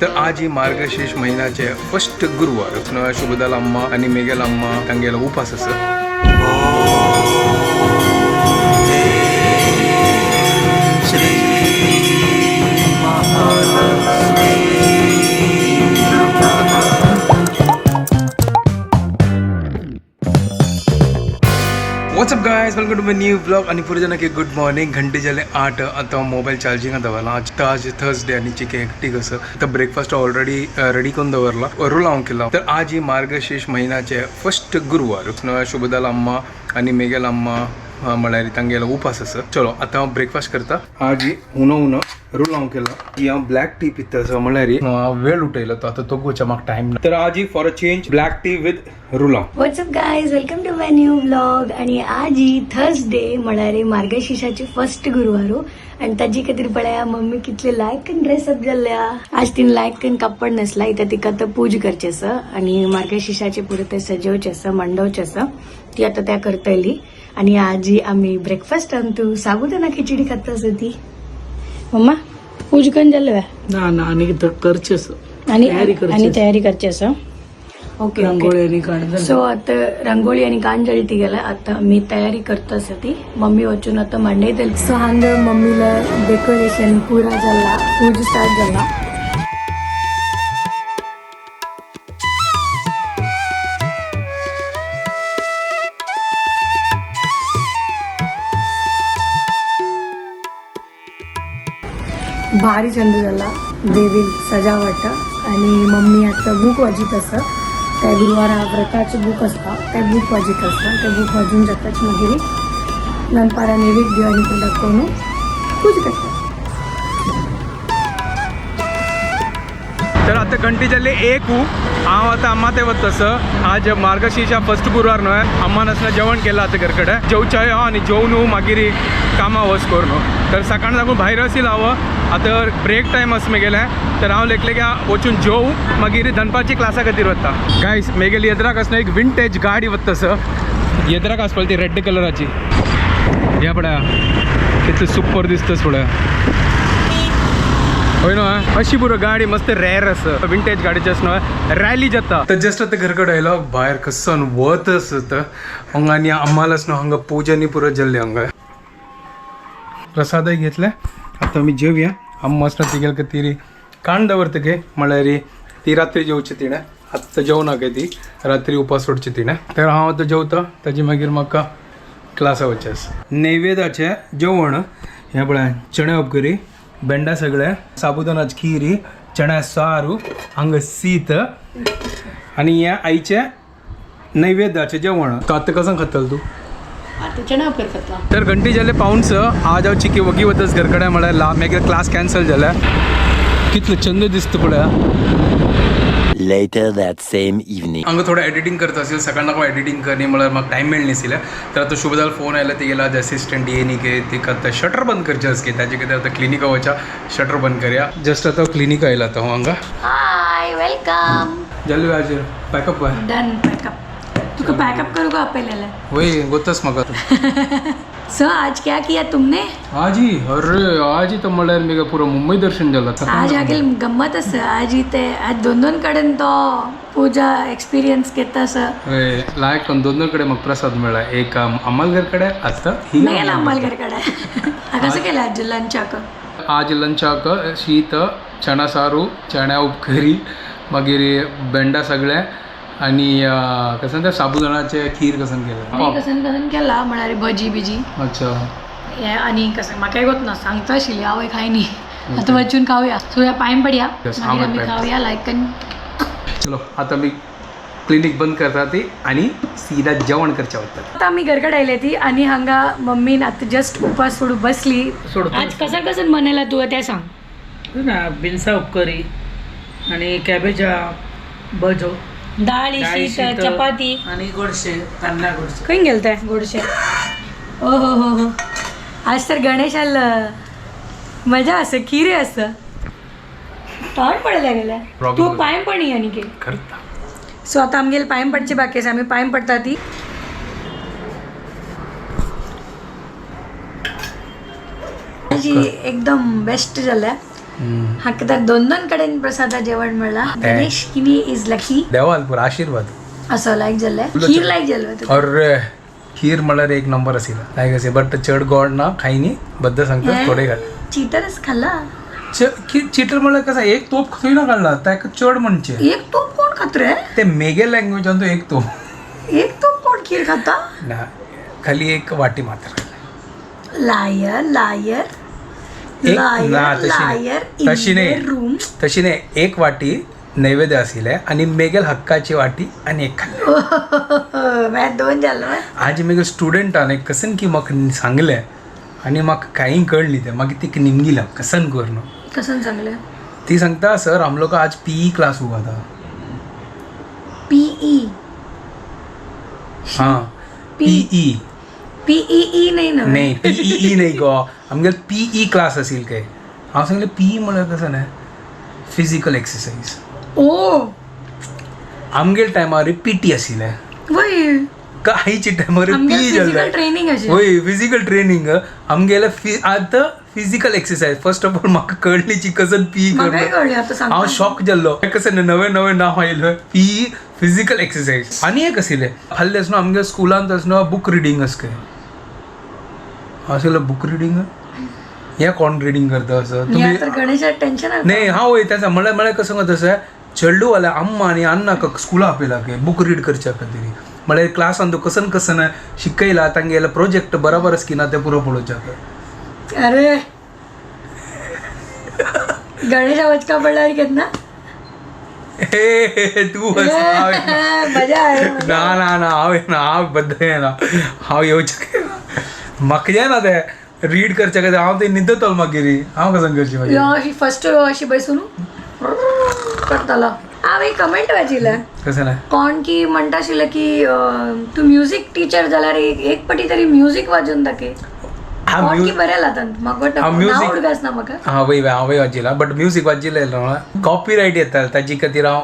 तर आज ही मार्गशीर्ष महिन्याचे फर्स्ट गुरुवार शुभदाल अम्मा आणि मेघल अम्मा तांगेलो उपास आसा. What's up guys, welcome to my new vlog. आणि पुढे की गुड मॉर्निंग. घंटे जाले 8. आता मोबाईल चार्जिंगात दवरला. आज तर आज थर्सडे आणि चिके हेक्टिक असं. तर ब्रेकफास्ट ऑलरेडी रेडी करून दवरला, रोल केला. तर आज ही मार्गशीर्ष महिन्याचे फर्स्ट गुरुवार शुभदाल अम्मा आणि मेघल अम्मा म्हळ्यार तांगेलो उपास आसा. चलो आता हांव ब्रेकफास्ट करता. आज ही उनो उनो रोल हांव केला. ही हांव ब्लॅक टी पिता आसा, म्हळ्यार हांव वेळ उठयलो तो आतां तोगोच्या म्हाका टायम ना. तर आज ही for a change black tea with rulao. What's up guys, welcome to my new vlog. आणि आज ही थर्सडे म्हळ्यार मार्गशीर्षाची फर्स्ट गुरुवार हो. आणि ताजी खातीर पळया मम्मी कितले लायक ड्रेस अप जाल्ल्या. आज तिने लायक कापड नेसला. इथं तिका तर पूज करचे आसा आणि मार्गशीर्षाचे पुरे ते सजवचे आसा, मांडवचे आसा. ती आता त्या करतली. आणि आज ही आम्ही ब्रेकफास्ट आणतो साबुदाणा खिचडी खाता आसा ती. मम्मा पूज करून जाल्ले? ना ना, आणि करचे आणि तयारी करची आणि आसा. तयारी करची आसा. ओके. रांगोळी आणि कांड. सो आता रांगोळी आणि कांजळी ती गेला. आता मी तयारी करत आसा ती. मम्मी वचून आता मांडयतली. सो हांगा मम्मीला डेकोरेशन पुरा जाला, पूज स्टार्ट जाला. भारी चंद जाला देवी सजावट. आणि मम्मी आता बुक वाजित आसा. त्या गुरुवारा व्रताचे बुक असता, ते बुक वाजित आसा. ते बुक वाजून जाताच मागीर दनपारा नैवेद्य आणि ते दाखोवन पूज करता. तर आता घंटी जाल्ली 1. हांव आतां अम्मा ते वता तसं. आज मार्गशीर्षा फर्स्ट गुरुवार न्हय. अम्मान आसना जेवण केलां आतां घर कडेन जेवचाय हांव आनी जेवन मागीर कामां वच करून. तर सकाळ साकून भायर आशिल्लो हांव. आतां ब्रेक टायम आसा मेगेलें. तर हांव लेखलें की वचून जेव, मागीर दनपारची क्लासा खातीर वता. गायस, मेगेली येद्राक आसना एक विंटेज गाडी वता तसं. येद्राक आसपाली ती रेड कलराची. ह्या पळया कितली सुपर दिसता पळया. होय न्हू, अशी पुरो गाडी मस्त रेअर आसा. विंटेज गाडीची आसा न्हू, रॅली जाता. तर जस्ट आतां घर कडेन आयलो. भायर कसन वत आसा हांगा आनी आम्हाला न्हू हांगा पुजानी पुरो जाल्ली. हांगा प्रसादय घेतले. आतां आमी जेवया. आमी मस्त तिगेल खातीर कांड दवरता गे, म्हळ्यार ती रात्री जेवची तिणें. आत्तां जेवना गे ती, रात्री उपास सोडची तिणें. तर हांव आतां जेवता, ताजी मागीर म्हाका क्लासा वचचें आसा. नैवेद्याचें जेवण हें पळय, चणे उपकरी, बेंडा सगळे, साबुदानाची खीर, चण्या सारू, हांगा शीत आणि हे आईचें नैवेद्याचें जेवण. तो आतां कसं खातलो तूं? आता चणा उपकार करता. तर घंटी जाले 5:45. आज हांव चिकी वगी वतच घर कडेन, म्हळ्यार ला मागीर क्लास कॅन्सल जाल्या. कितलो चंद दिसता पळया. Later that same evening. हांगा थोडं एडिटींग करता आशिल्लें. सकाळ नाका एडिटींग करनी म्हळ्यार म्हाका टायम मेळ नाशिल्लें. तर आतां शुभदाल फोन आयला, ती गेला आज असिस्टंट येयनी गे, तिका आतां शटर बंद करचें आसा की ताजे खातीर आतां क्लिनिका वच्या, शटर बंद करया. जस्ट आतां क्लिनिका आयला आतां हांव हांगा. हाय, welcome. जालें आज पॅकअप. Done pack up. तुका पॅकअप करू का आपल्याला? वय गोतच म्हाका. सो आज क्या किया तुमने? आज ही, अरे आज ही तर म्हळ्यार मेगा पुरो मुंबई दर्शन जालां. आज आगेल गम्मत आसा. आज इथे आज दोन दोन कडेन तो पूजा एक्सपिरियन्स घेता आसा. हय, लायक दोन दोन कडेन म्हाका प्रसाद मेळ्ळा. एक अम्मालघर कडेन, आतां ही. नाही, अंबालकर कडे. कसं केलं आज लंचाक? आज लंचाक शीत, चणा सारू, चण्या उपकरी, मागीर बेंडा सगळें आणि कसं ते साबुदाणाचे खीर कसं केलं. कसन कसन केला म्हळ्यार भजी बिजी. अच्छा. हे आणि कसं म्हाकाय गोत ना सांगता आशिल्ली आवय खायनी. आतां वचून खावया. सो या पांय पडया. Yes, मागीर हांव आमी पांय. खावया लायक. चलो आता मी क्लिनिक बंद करता ती आणि सीधा जेवण करच्या वतात. आता आमी घरकडे आयले ती आणि हांगा मम्मीन आतां जस्ट उपास सोडून बसली. आज कसं कसं मनयला तुवें तें सांग. ना, बिनसा उपकरी आणि कॅबेजा भजो. दाळी, डाळी, शीत, शीत, चपाती. आणि गोडशे, कांदा गोडशे. खंय गेल ते गोडशे? ओ हो हो हो, आज तर गणेश आलं. मजा आसा, खीर आसा. तोंड पडल्या गेल्या. तूं पांय पडी आनी की करता. सो आता आमगेले पांय पडचे बाकी आसा. आमी पांय पडटा ती. भाजी एकदम बेस्ट जाल्या. हाका तर दोन दोन कडेन प्रसादा जेवण मेळ्ळा. गणेश किनी is lucky. देवाल पुरो आशीर्वाद. असो लायक जाल्ले खीर लायक जाल्लो तुका. अरे खीर म्हळ्यार एक नंबर आशिल्ला लायक असे, बट चड गोड ना खायनी बद्द सांगता, थोडे घाल. चिटरच खाल्ला. चिटर म्हळ्यार कसं, एक तोप खंय ना काडला ताका चड म्हणचे. एक तोप कोण खात रे? ते मेगे लँग्वेजान तो एक तोप. एक तोप कोण खीर खाता? ना, खाली एक वाटी मात्र. लायर लायर एक ना, लायर तशी नाही. लायर तशी नाही. रूम. तशी नाही, एक वाटी नैवेद्य आशिल्लें आनी मेगेल हक्काची वाटी आनी एक खाल्लें. मैं दोन जालो. आज मेगे स्टुडंटान एक कसन की म्हाका सांगलें आनी म्हाका कांय कळ्ळी तें, मागीर तिका निमगिला कसन कर न्हू. कसं सांगले? ती सांगता, सर हम लोग का आज पीई क्लास हुआ था. पीई? हाँ, पीई. पीई नाही ना? नाही, पीई नाही गो, आमगे पीई क्लास असेल काय. हांव सांगलें पीई म्हळ्यार कसं न्हय, फिजिकल एक्सरसाइज. ओ. आमगेल टायमार पीटी आशिल्लें. वय. काहीची टायमार आमगे पीई फिजिकल जाल्लें. ट्रेनिंग अशी. वय, फिजिकल ट्रेनिंग. आमगेले आतां physical exercise. First of all म्हाका कळ्ळी कसन पीई. म्हाकाय कळ्ळें आतां हांव सांगता. शॉक जाल्लो, कशें नवें नवें नांव आयलें, पीई फिजिकल एक्सरसाइज. आनी एक आशिल्लें फाल्यां आसना आमगे स्कुलांत आसना बूक रिडींग आसा खंय. हांव सांगलें बूक रिडींग हें कोण रिडींग करता असो या तुमी? तर गणेशाक टेन्शन आसा. नाही हांव वय तें म्हळ्यार म्हळ्यार कसं सांगता तशें चेडू जाल्यार अम्मा आनी अन्नाक स्कुला आपयला की बूक रीड करच्या खातीर, म्हळ्यार क्लासान तूं कसन कसन शिकयला, तांगेले प्रोजेक्ट बरोबर आसा की ना तें पुरो पळोवच्याक. अरे गणेशा वचका पडल्यार केन्ना. हे तूं हांव येना. मजा आहे. ना ना ना, हांव येना, हांव बद्द येना, हांव येवचें म्हाका जायना तें रीड करच्या खातीर, हांव तें न्हिदतलो मागीर, हांव कसं करची मागीर. यो अशी फर्स्ट अशी बसून करतालो. हांव एक कमेंट वाचिल्लें. कशें ना? कोण की म्हणटा आशिल्लें की तूं म्युजीक टिचर जाल्यार एक एक पटी तरी म्युजीक वाजोवन दाखय. हांव कोण की बरें लाता म्हाका हांव नांव music- उडगास ना म्हाका. हां वय हांवूय वाजिला, बट म्युजीक वाजिल्लें कॉपी रायट येता, ताजी खातीर हांव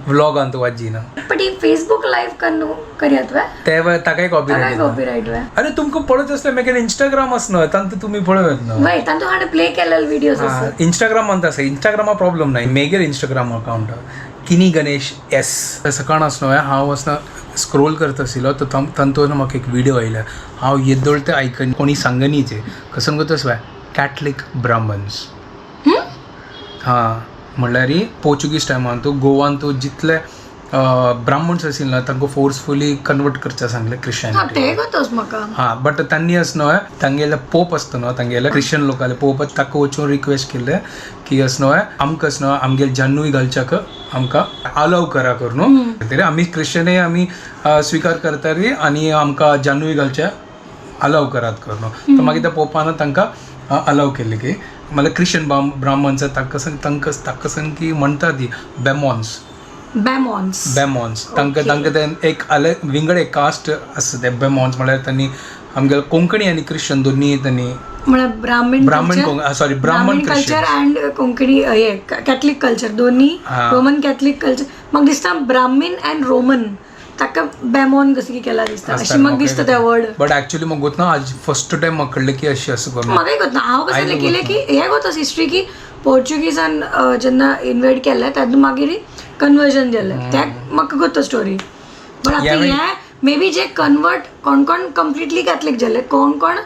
व्लॉगांत वाजिना. पटी फेसबुक लायव्ह करून करयात वे? ते ताकाय कॉपी ताकाय रायट. कॉपीरायट वे? अरे तुमकां पळयत आसलें मागीर इंस्टाग्राम आसना तांकां तुमी पळोवं येतना. वय, तांतू हाणें प्ले केलेले व्हिडियोज आसतात. इंस्टाग्रामान आसा, इंस्टाग्रामा प्रॉब्लम ना. मेगेर इंस्टाग्राम अकाउंट किनी गणेश एस. सकाळ आसलो हांव आसना स्क्रोल करता आशिल्लो, तो तांतून म्हाका एक व्हिडिओ आयलो. हांव येदोळ तें आयकन कोणी सांगनी तें कसं करता कॅथलीक ब्राह्मन्स. हां, म्हणल्यार पोर्चुगीज टायमान तूं गोवान तूं जितले ब्राह्मण्स आशिल्ले ना तांकां फोर्सफुली कन्वर्ट करचें सांगलें हा क्रिश्चियनिटी. ते गोतोच म्हाका. हां, बट तांणी अशें न्हय, तांगेले पोप आसता न्हय, तांगेले क्रिश्चन लोकाले पोप, ताका वचून रिक्वेस्ट केल्लें की अशें न्हय आमकां अशें न्हय आमगेले जन्नूय घालच्याक आमकां अलाव करा करून न्हू, तरी आमी क्रिश्चनय आमी स्विकार करताली आनी आमकां जानूय घालच्या अलाव करात करून न्हू. तर मागीर त्या पोपान तांकां अलाव केल्लें की म्हणल्यार क्रिश्चन ब्राह्मण्स तांकां तांकां ताका की म्हणटा ती बेमॉन्स. बॅमॉन्स. बेमॉन्स तांकां तांकां ते एक अलग विंगड एक कास्ट आसा ते बेमॉन्स, म्हळ्यार तांणी आमगेले कोंकणी आनी क्रिश्चन दोन्ही तांणी म्हळ्यार ब्राह्मण ब्राह्मण, सॉरी, ब्राह्मण कल्चर अँड कोंकणी हे कॅथलीक कल्चर दोन्ही. हा. रोमन कॅथलीक कल्चर म्हाका दिसता ब्राह्मीण अँड रोमन ताका बॅमॉन कसं की केला दिसता अशी म्हाका दिसता त्या वर्ड. बट ऍक्च्युली म्हाका गोत ना, आज फर्स्ट टायम म्हाका कळ्ळें की अशें आसा करून. म्हाकाय गोत ना, हांव कसं आयकूंक केलें की हे गोत हिस्ट्री की पोर्चुगीजान जेन्ना इन्वेड केलें तेन्ना मागीर कन्वर्जन जालें, त्या म्हाका गोत स्टोरी. बट आतां हे मे बी जे कन्वर्ट कोण कोण कंप्लिटली कॅथलीक जाले, कोण कोण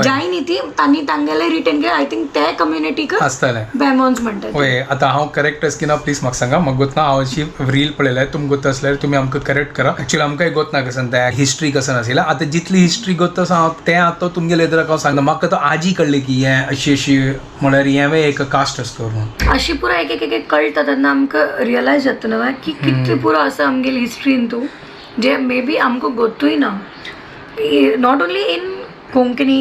जायनी ती तांणी तांगेले रिटेन केले, I think ते कम्युनिटीक आसतलें. बॅमॉन्स म्हणटात. वय, आतां हांव करेक्ट आसा की ना प्लीज म्हाका सांगा. म्हाका गोत ना, हांव अशी रील पळयल्या, तुमकां गोत आसल्यार तुमी आमकां करेक्ट करा. एक्चुअली आमकांय गोत ना कसं त्या हिस्ट्री कसं आशिल्लें. आतां जितली हिस्ट्री गोत आसा हांव तें आतां तुमगेले एदराक हांव सांगता. म्हाका तो आजी कळ्ळें की हें अशी अशी म्हळ्यार हेंवूय एक कास्ट आसता म्हणून. अशी पुरो एक एक एक कळटा तेन्ना आमकां रियलायज जाता न्हय की कितली पुरो आसा आमगेली हिस्ट्रीन तूं जे मे बी आमकां गोतूय ना, not only in Konkani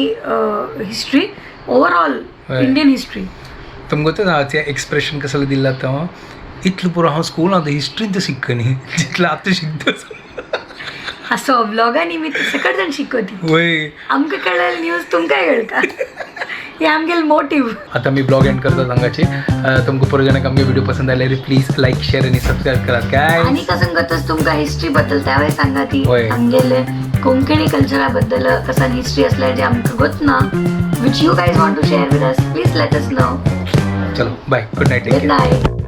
history, overall Indian history. तुमकां गोत ना तें एक्सप्रेशन कसलें दिल्लें आतां हांव इतलें पुरो हांव स्कुलांत हिस्ट्रीन तें शिकनी जितलें आतां शिकता. असो व्लॉगा निमित्त सकट जाण शिकवती. वय. आमकां कळ्ळें न्यूज तुमकांय कळटा, हे आमगेले मोटीव. आता मी ब्लॉग एंड करता हांगाची. तुमकां पुरो जाणांक आमगे व्हिडिओ पसंत आयल्यार प्लीज लायक, शेअर आनी सबस्क्रायब करात काय. आनी कसं गतच तुमकां हिस्ट्री बद्दल त्यावेळी सांगा ती वय. आमगेले कोंकणी कल्चरा बद्दल कसा हिस्ट्री असल्यार जे आमकां गोत ना, which you guys want to share with us, please let us know. चलो bye, good night, take good care. Night.